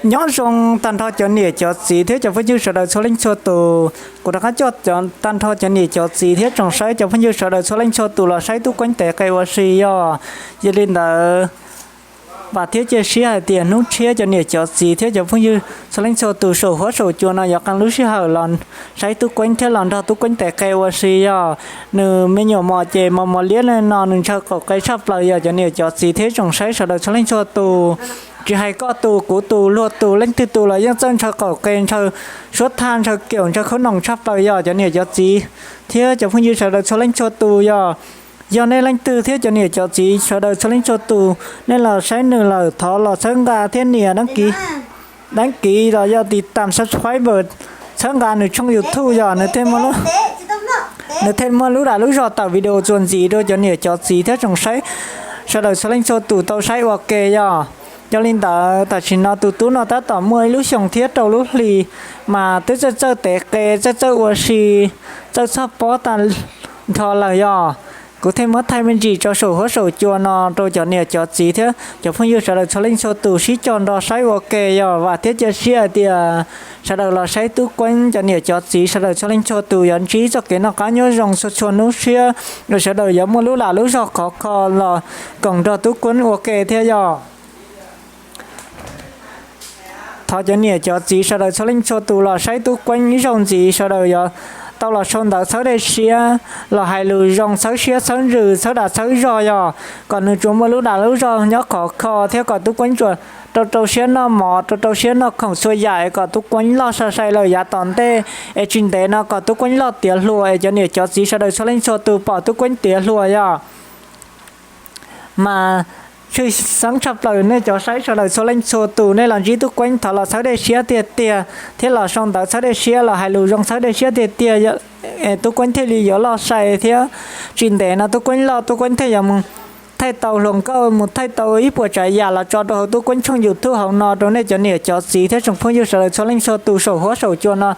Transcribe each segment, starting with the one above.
Nyob zoo tag nrho cov niam cov txiv thiab cov phooj ywg sawv daws txhua leej txhua tus. Kuv rov qab coj tag nrho cov niam cov txiv thiab tsoom saib cov phooj ywg sawv daws txhua leej txhua tus los saib Tub Kueeb tes qe ua si yog. Yog li ntawd, vam thiab cia siab hais tias hnub tshiab cov niam cov txiv thiab cov phooj ywg txhua leej txhua tus saum huab saum cua no yuav qee lub sij hawm los saib Tub Kueeb thiab los nrog Tub Kueeb tes qe ua si yog. Nws me nyuam mos ces mos mos liab li no nws ntshaw qaum qe tshaj plaws yog cov niam cov txiv thiab tsoom saib sawv daws txhua leej txhua tus. Tsis hais koj tus kuv tus luag tus leej twg tus los yeej txawj ntshaw qaum qe ntshaw suab thaj ntshaw kiaum ntshaw khaub noom tshaj plaws yog cov niam cov txiv thiab cov phooj ywg sawv daws txhua leej txhua tus yog. Yog nej leej twg thiab cov niam cov txiv sawv daws txhua leej txhua tus nej los saib nws lawm thov los txhawb nqa thiab nias dab kiv los yog tiv tam subscribe txhawb nqa nws tshooj YouTube yog nws thiaj muaj lub dag lub zog tawm video txuas ntxiv rau cov niam cov txiv thiab tsoom saib sawv daws txhua leej txhua tus tau saib ua ke yog. Yog li ntawd tam sim no tus tub no tab tom muaj ib lub xyoos thiab rau lub hlis mas twb txawj txawj tes qe txawj txawj ua si txawj txhoj pob tag nrho lawm yog. Kuv thiaj muab thaij me ntsis rau saum huab saum cua no rau cov niam cov txiv thiab cov phooj ywg sawv daws txhua leej txhua tus sib cog nrog saib ua ke yog. Vam thiab cia siab hais tias sawv daws los saib Tub Kueeb cov niam cov txiv sawv daws txhua leej txhua tus yuav ntsib txoj kev noj qab nyob zoo txhua txhua hnub tshiab, sawv daws yuav muaj lub dag lub zog khov kho los koom nrog Tub Kueeb ua ke thiab yog. Thov cov niam cov txiv sawv daws txhua leej txhua tus los saib Tub Kueeb ib zaug ntxiv sawv daws yuav tau los sau ntawv txhawb dej siab los hais lus zoo txhawb siab txhawb ntsws txhawb dag txhawb zog yog kom nws tsuas muaj lub dag lub zog nyob khov kho thiab kom Tub Kueeb tsuas rau rau siab noj mov rau rau siab noj khoom txhua yam es kom Tub Kueeb loj sai sai lawm yav tom ntej es tsis ntev no kom Tub Kueeb loj tiav hluas es cov niam cov txiv sawv daws txhua leej txhua tus pom Tub Kueeb tiav hluas yog. Mas tshwj xeeb tshaj plaws nej cov saib sawv daws txhua leej txhua tus nej los ntsib Tub Kueeb thov los txhawb dej siab tiag tiag thiab los sau ntawv txhawb dej siab los hais lus zoo txhawb dej siab tiag tiag, Tub Kueeb thiaj li yuav loj sai thiab tsis ntev no Tub Kueeb loj Tub Kueeb thiaj yuav mus thaij tau hluas nkauj mus thaij tau ib puas tsav yam los tso rau hauv Tub Kueeb tshooj YouTube hauv no rau nej cov niam cov txiv thiab tsoom phooj ywg sawv daws txhua leej txhua tus saum huab saum cua no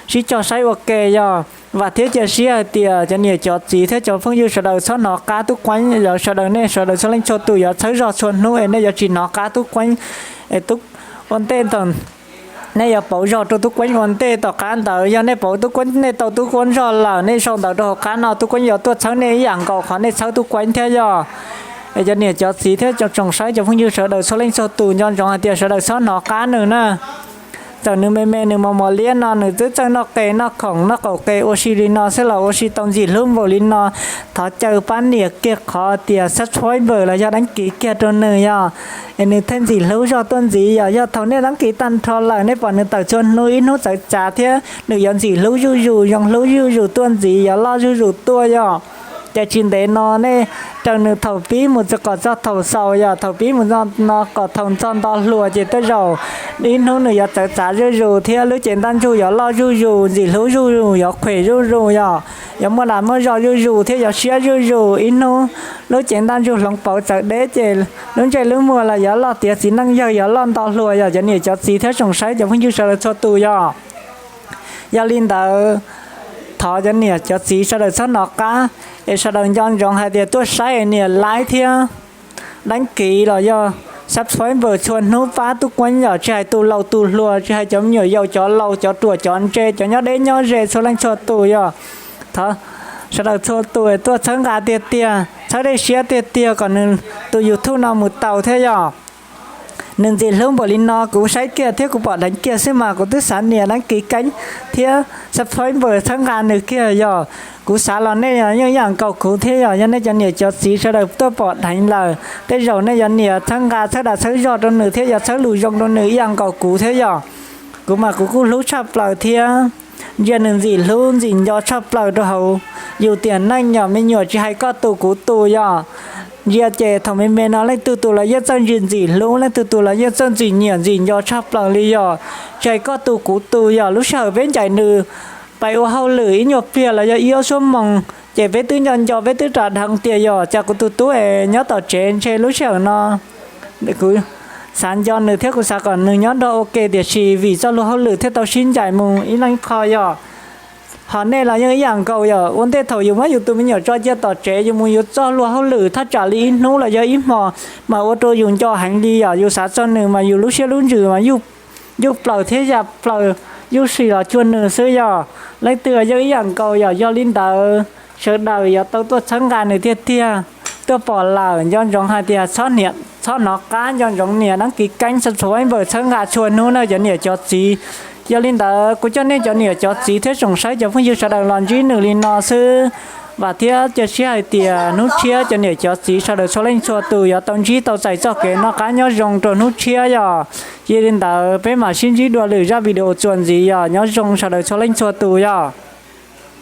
sib cog saib ua ke yog. Vam thiab cia siab hais tias cov niam cov txiv thiab cov phooj ywg sawv daws txhob hnov qab Tub Kueeb, yog sawv daws nej sawv daws txhua leej txhua tus yuav txhawb zog txhua hnub es nej yuav tsis hnov qab Tub Kueeb es ua ntej ntawd nej yuav pauv zog rau Tub Kueeb ua ntej. Tom qab ntawd yog nej pauv Tub Kueeb, nej tau Tub Kueeb zog lawm, nej sau ntawv rau hauv qab no Tub Kueeb yuav tuaj txhawb nej ib yam nkaus qhov nej txhawb Tub Kueeb thiab yog. Es cov niam cov txiv thiab cov tsoom saib cov phooj ywg sawv daws txhua leej txhua tus nco ntsoov hais tias sawv daws txhob hnov qab nws na. Txawm nws me me nws mos mos liab no nws twb txawj noj qe noj khoom noj qaum qe ua si li no xwb los ua si tau ntxim hlub npaum li no, thov caw pab nias kiag qhov tias subscribe los yog dab kiv kiag rau nws yog, es nws thiaj ntxim hlub zog tuaj ntxiv yog. Yog thaum nej dab kiv tag nrho lawm nej pom nws tawm txhua hnub ib hnub txawv txav thiab nws yuav ntxim hlub zuj zus zoo hlub zuj zus tuaj ntxiv yuav loj zuj zus tuaj yog. Ces tsis ntev no nej raws nws thaum pib mus txog kom txog thaum xaus yog, thaum pib mus no kom thaum txog nto hluas ces tej zaum ib hnub nws yuav txawv txav zuj zus thiab lub cev ntaj ntsug yuav loj zuj zus ntxim hlub zuj zus yuav khuem zuj zus yog, yuav muaj dag muaj zog zuj zus thiab yuav siab zuj zus. Ib hnub lub cev ntaj ntsug hloov pauv txawv deb ces lub ntsej lub muag los yuav loj tiav txiv neej yawg yuav loj nto hluas yog cov niam cov txiv thiab tsoom saib cov phooj ywg sawv daws txhua tus yog. Yog li ntawd thov cov niam cov txiv sawv daws txhob hnov qab es sawv daws nco ntsoov hais tias tuaj saib es nias like thiab dab kiv los yog subscribe txhua hnub pab Tub Kueeb yog, tsis hais tus laus tus hluas, tsis hais cov me nyuam yaus cov laus cov ruam cov ntse cov nyob deb nyob ze txhua leej txhua tus yog. Thov sawv daws txhua tus tuaj txhawb nqa tiag tiag txhawb dej siab tiag tiag kom nws tus YouTube no mus tau thiab yog. Nws ntxim hlub npaum li no kuv saib kiag thiab kuv pom dheev kiag xwb mas kuv twb xav nias dab kiv keeb thiab subscribe txhawb nqa nws kiag yog. Kuv xav los nej yeej ib yam nkaus kuv thiab yog. Yog nej cov niam cov txiv sawv daws tuaj pom dheev lawm tej zaum nej yuav nias txhawb nqa txhawb dag txhawb zog rau nws thiab yuav txhawb lus zoo rau nws ib yam nkaus kuv thiab yog. Kuv mas kuv kuj hlub tshaj plaws thiab ntsia nws ntxim hlub ntxim nco tshaj plaws rau hauv yus tiam neej yog. Me nyuam tsis hais koj tus kuv tus yog, ntsia ces thaum me me no leej twg tus los yeej txawj ntsia ntxim hlub, leej twg tus los yeej txawj ntxim nyiam ntxim nco tshaj plaws li yog. Tsis hais koj tus kuv tus yog, lub sij hawm peb ncaim nws pais ua hauj lwm ib nyuag pliag los yog ib ob xuab moos ces peb twb nco nco peb twb ras dheev tias yog cas kuv tus tub es nyob tom tsev ntshe lub sij hawm no kuv xav nco nws thiab kuv xav kom nws nyob nrog ua ke tiam sis vim txoj luag hauj lwm thiaj tau sib ncaim mus ib leeg qho yog. Ho nej los yeej ib yam nkaus yog, ua ntej thaum yus muab yus tus me nyuam tso cia tom tsev yus mus yus txoj luag hauj lwm thaj tsam li ib hnub los yog ib hmos mas ua rau yus nco heev li yog, yus xav txog nws mas yus lub siab lub ntsws mas yus yub plaws thiab ya plaws, yub sim los cuag nws xwb yog. Leej twg yeej ib yam nkaus yog, yog li ntawd sawv daws yuav tau tuaj txhawb nqa nws tiag tiag. Tuaj pom lawm nco ntsoov hais tias txhob hnov qab, nco ntsoov nias dab kiv keeb subscribe txhawb nqa txhua hnub na cov niam cov txiv. Yog li ntawd kuv coj nej cov niam cov txiv thiab tsoom saib cov phooj ywg sawv daws los ntsib nws li no xwb. Vam thiab cia siab hais tias hnub tshiab cov niam cov txiv sawv daws txhua leej txhua tus yuav tau ntsib tau txais txoj kev noj qab nyob zoo rau hnub tshiab yog. Yog li ntawd peb mam sib ntsib dua lwm zaj video txuas ntxiv yog, nyob zoo sawv daws txhua leej txhua tus yog.